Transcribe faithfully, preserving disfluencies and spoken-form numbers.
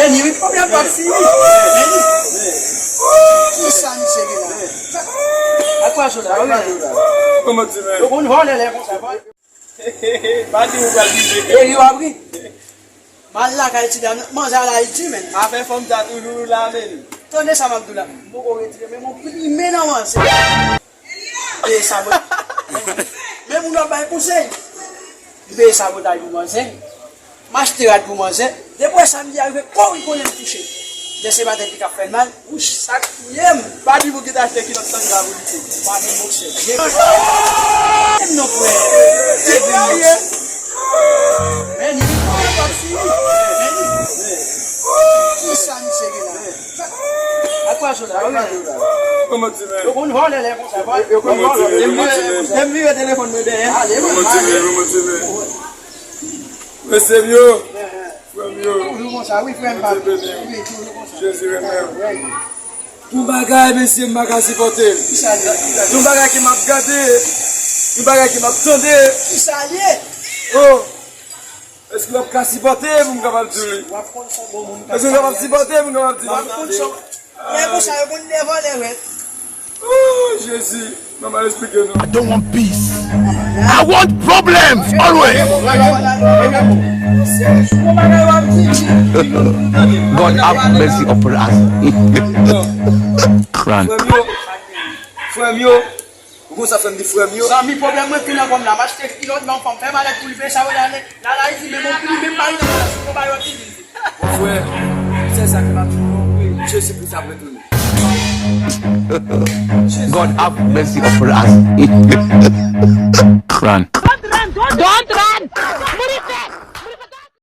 Ni wi, pwoblèm pa fini. Ki sa misye gen la? Ak pa sou la, wi. Kòman ti men? Yo konn vòlè lè konsa, pa. Pa di ou pral rive. E li w ap ri. M al lakay ti dam nan, manzè al Ayiti, men. Afè fanm sa toujou la, men. Tande sa m ap di w la. M poko retire men m enprimen nan manzè. Peye sabotay. Men moun w ap bay konsèy. M peye sabotay pou manzè. M achte rad pou manzè. Depi w wè samdi a rive, kou wi konnen m touche. Lè se maten ki t ap fè l mal. Wouch, sa k touye m. Pa di pou ki t achte kilòt tanga pou li te. Pa gen boksè. Menm non frè. Se vre. Men li, men li. Ki sa misye gen la? Ak pa sou la, wi. Kòman ti men? Yo konn vòlè lè konsa, pa. Yo konn vòlè. Lè m vire, lè m vire telefòn mwen dèyè. Kòman ti men? Kòman ti men? Mesye m yo, frè m yo. Toujou konsa, wi, frè m pa. Bondye beni w. Wi, toujou konsa. Jezi renmen w. Yon bagay, mesye, m pa ka sipòte. Ki sa l ye? Yon bagay ke m ap gade, yon bagay ke m ap tande. Ki sa l ye? Oh! Èske w ap ka sipòte pou m kapab di w li? W ap konn son bon moun. Èske w kapab sipòte pou m kapab di w li? W ap konn son. Lè konsa, yo konn devòlè, wè. Oh, Jezi, manman, eksplike nou. I don't want peace. I want problems always. God have mercy upon us. Cran. Frè m yo, frè m yo, ou konn sa frè m di frè m yo? Zanmi, pwoblèm mwen fin an kòm la. M achte kilòt nan fanm, fè malèt pou li, peye sa yo la, la, la, isit, men bon, pou li, men mari nan fanm, si konba yo ap vin. Mon frè, se sa ki m ap di w, Jezi Kris ap retounen. God have mercy upon us. Cran.